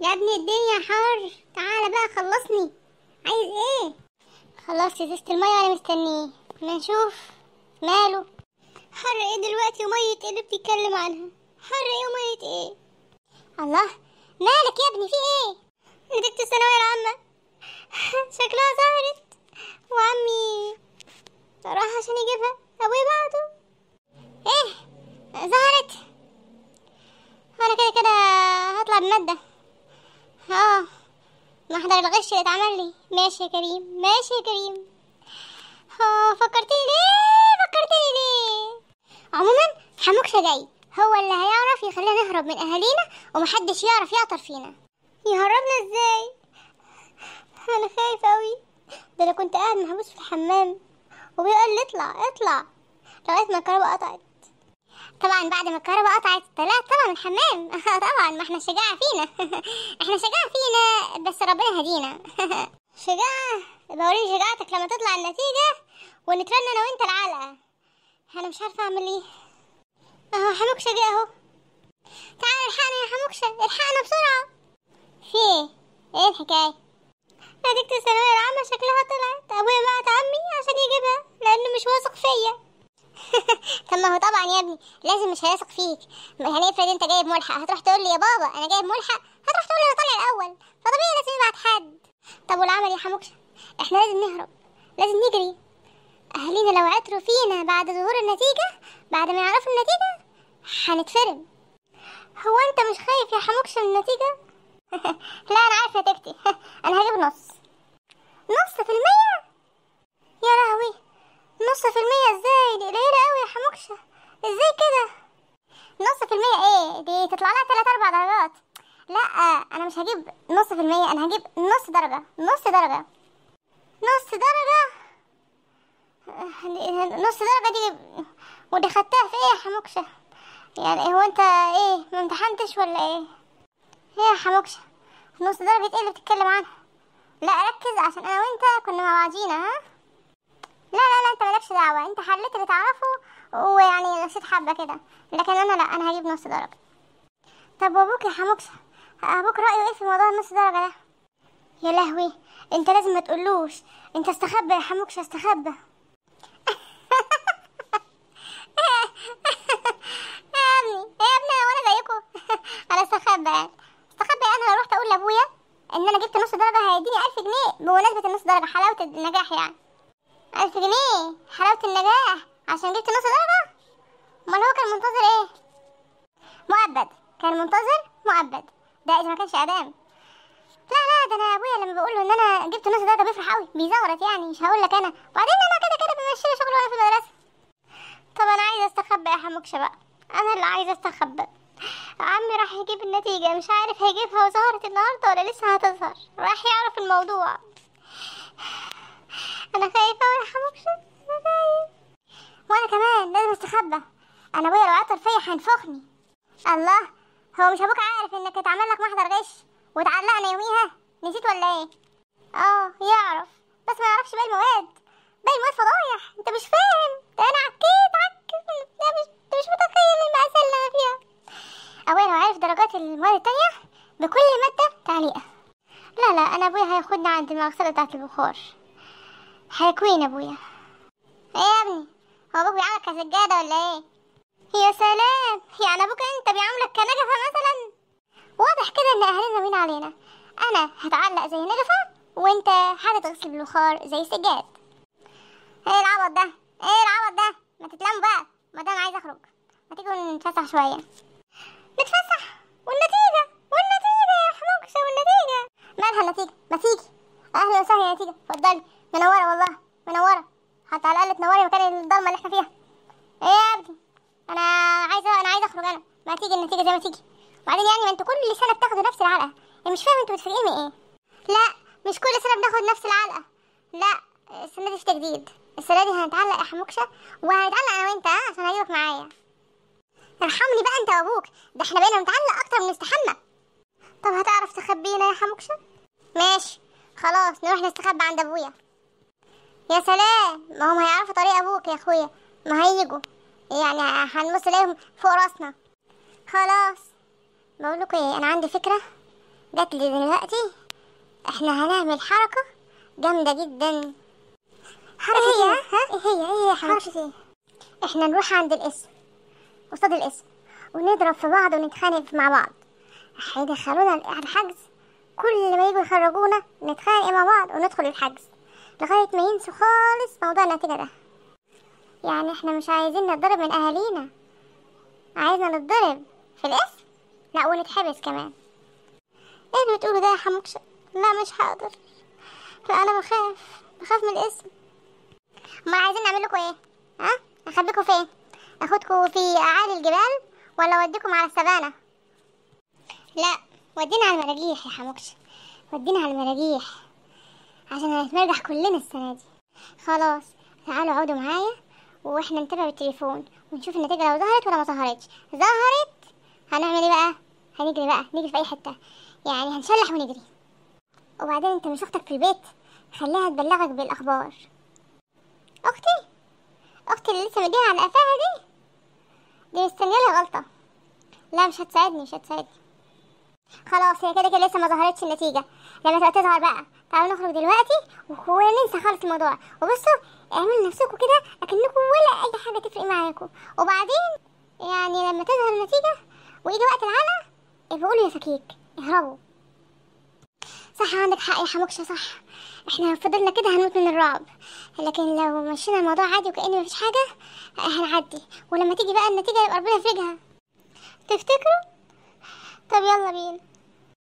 يا ابني الدنيا حر، تعالى بقى خلصني. عايز ايه؟ خلصت ازازة المية وانا مستنيه، ما نشوف ماله. حر ايه دلوقتي ومية ايه اللي بتتكلم عنها؟ حر ايه ومية ايه؟ الله، مالك يا ابني، في ايه؟ نتيجة الثانوية العامة شكلها ظهرت، وعمي راح عشان يجيبها، ابويا بعته. ايه ظهرت؟ انا كده كده هطلع بمادة. محضر الغش اللي اتعمل لي. ماشي يا كريم، ماشي يا كريم. فكرتني ليه، فكرتني ليه. عموما حموكشة جاي، هو اللي هيعرف يخلينا نهرب من اهالينا ومحدش يعرف يعطر فينا. يهربنا ازاي؟ انا خايفة اوي، ده انا كنت قاعد محبوس في الحمام وبيقول لي اطلع اطلع لغاية ما الكهرباء قطعت. طبعا بعد ما الكهرباء قطعت طلعت طبعا من الحمام. طبعا ما احنا شجاعة فينا. احنا شجاعة فينا، بس ربنا هدينا. شجاعة؟ يبقى وريني شجاعتك لما تطلع النتيجة ونترن انا وانت العلقة. انا مش عارفه اعمل ايه. اهو حموكشه جه اهو، تعال الحقنا يا حموكشه، الحقنا بسرعة. في ايه؟ ايه الحكاية؟ نتيجة الثانوية العامة شكلها طلعت، ابويا بعت عمي عشان يجيبها لانه مش واثق فيا. طب ما هو طبعا يا ابني لازم مش هيثق فيك، يعني افرض انت جايب ملحق هتروح تقول لي يا بابا انا جايب ملحق، هتروح تقول لي انا طالع الاول، فطبيعي لازم يبعت حد. طب والعمل يا حموكشه؟ احنا لازم نهرب، لازم نجري. اهالينا لو عثروا فينا بعد ظهور النتيجة، بعد ما يعرفوا النتيجة هنتفرم. هو انت مش خايف يا حموكشه من النتيجة؟ لا انا عارفه نتيجتي. انا هجيب نص. 0.5%؟ يا لهوي، 0.5% ازاي؟ دي قليله قوي يا حموكشه، ازاي كده؟ 0.5% ايه دي؟ تطلع لها 3 4 درجات. لا انا مش هجيب 0.5%، انا هجيب نص درجه. نص درجه، نص درجه، نص درجه دي ودي خدتها في ايه يا حموكشه؟ يعني هو انت ايه، ما امتحنتش ولا ايه؟ ايه يا حموكشه نص درجه ايه اللي بتتكلم عنها؟ لا ركز عشان انا وانت كنا مع بعضينا. ها لا لا لا، انت مالكش دعوه، انت حليت اللي تعرفه ويعني غشيت حبه كده، لكن انا لا، انا هجيب نص درجه. طب وابوك يا حموكشه، ابوك رايه ايه في موضوع النص درجه ده؟ يا لهوي، انت لازم ما تقولوش، انت استخبى يا حموكشه، استخبى. يا ابني يا ابني، انا وانا زيكم. انا استخبى يعني، استخبى. انا لو رحت اقول لابويا ان انا جبت نص درجه هيديني 1000 جنيه بمناسبة النص درجه، حلاوة النجاح يعني. 1000 جنيه حلاوة النجاح عشان جبت نص درجه؟ امال هو كان منتظر ايه؟ مؤبد، كان منتظر مؤبد، ده اذا ما كانش اعدام. لا لا، ده انا ابويا لما بقول له ان انا جبت نص درجه بيفرح قوي، بيزغرط يعني، مش هقول لك انا. وبعدين انا كده كده بمشي له شغل وانا في المدرسة. طب انا عايزه استخبى يا حموكشه بقى، انا اللي عايزه استخبى. عمي راح يجيب النتيجة، مش عارف هيجيبها وظهرت النهارده ولا لسه هتظهر، راح يعرف الموضوع. انا خايفة يا حموكشه، انا خايف. وانا كمان لازم استخبى، انا ابويا لو عطل فيا هينفخني. الله، هو مش ابوك عارف انك اتعمل لك محضر غش واتعلقنا يوميها؟ نسيت ولا ايه؟ يعرف، بس ما يعرفش باقي المواد، باقي المواد فضايح، انت مش فاهم، ده انا عكيت عك، انت مش متخيل المأساة اللي انا فيها. ابويا لو عارف درجات المواد التانية بكل مادة تعليقة. لا لا، انا ابويا هياخدنا عند المغسلة بتاعت البخار، هيكوين ابويا. ايه يا ابني، هو ابوك بيعاملك كسجادة ولا ايه؟ يا سلام، يعني ابوك انت بيعاملك كنجفة مثلا؟ واضح كده ان اهالينا ناويين علينا. انا هتعلق زي نجفة وانت هتتغسل بالبخار زي سجاد. ايه العبط ده؟ ايه العبط ده؟ ما تتلموا بقى، ما دام عايز اخرج، ما تيجوا نتفسح شوية. نتفسح؟ والنتيجة، والنتيجة يا حموكشه، والنتيجة مالها النتيجة؟ ما تيجي، اهلا وسهلا يا نتيجة، اتفضلي، منورة والله، منورة، حتى على الاقل تنوري مكان الضلمة اللي احنا فيها. ايه يا ابني، انا عايزه اخرج انا، ما تيجي النتيجة زي ما تيجي. وبعدين يعني ما انتوا كل سنة بتاخدوا نفس العلقة، يعني مش فاهم انتوا متفاجئين من ايه؟ لا مش كل سنة بناخد نفس العلقة، لا السنة دي في تجديد، السنة دي هنتعلق يا حموكشه، وهنتعلق انا وانت عشان هجيبك معايا. ارحمني بقى انت وابوك، ده احنا بقينا نتعلق اكتر من نستحمى. طب هتعرف تخبينا يا حموكشه؟ ماشي خلاص، نروح نستخبى عند ابويا. يا سلام، ما هم هيعرفوا طريق ابوك يا اخويا، ما هيجوا يعني، هنبص لهم فوق راسنا. خلاص بقول لكم ايه، انا عندي فكرة جات لي دلوقتي. احنا هنعمل حركة جامدة جدا. حركة ايه؟ ها ايه هي؟ ايه هي حركة ايه؟ احنا نروح عند القسم، قصاد القسم، ونضرب في بعض ونتخانق مع بعض. هيدخلونا الحجز، كل ما يجوا يخرجونا نتخانق مع بعض وندخل الحجز لغاية ما ينسوا خالص موضوع النتيجة ده. يعني احنا مش عايزين نتضرب من اهالينا، عايزنا نتضرب في القسم، لا ونتحبس كمان. ايه اللي بتقوله ده يا حموكشة؟ لا مش هقدر، لا انا بخاف من القسم. امال عايزين نعمل لكم ايه؟ ها اخبيكم فين؟ اخدكم في اعالي الجبال ولا اوديكم على السفانة؟ لا ودينا على المراجيح يا حموكشة، ودينا على المراجيح عشان هنتمرجح كلنا السنة دي. خلاص تعالوا اقعدوا معايا واحنا نتابع بالتليفون ونشوف النتيجة لو ظهرت ولا ما ظهرتش. ظهرت هنعمل ايه بقى؟ هنجري بقى، نجري في اي حتة، يعني هنشلح ونجري. وبعدين انت مش اختك في البيت؟ خليها تبلغك بالاخبار. اختي؟ اختي اللي لسه مديها على قفاها دي مستنيه لها غلطه. لا مش هتساعدني، مش هتساعدني. خلاص هي كده كده لسه ما ظهرتش النتيجة، لما تبقى تظهر بقى. تعالوا نخرج دلوقتي وننسى خالص الموضوع. وبصوا اعملوا نفسكم كده اكنكم ولا اي حاجة تفرق معاكم، وبعدين يعني لما تظهر النتيجة ويجي وقت العلقة ابقوا قولوا يا فكيك اهربوا. صح عندك حق يا حموكشه، صح. احنا لو فضلنا كده هنموت من الرعب، لكن لو مشينا الموضوع عادي وكأن مفيش حاجة هنعدي، ولما تيجي بقى النتيجة يبقى ربنا يفرجها. تفتكروا؟ طب يلا بينا.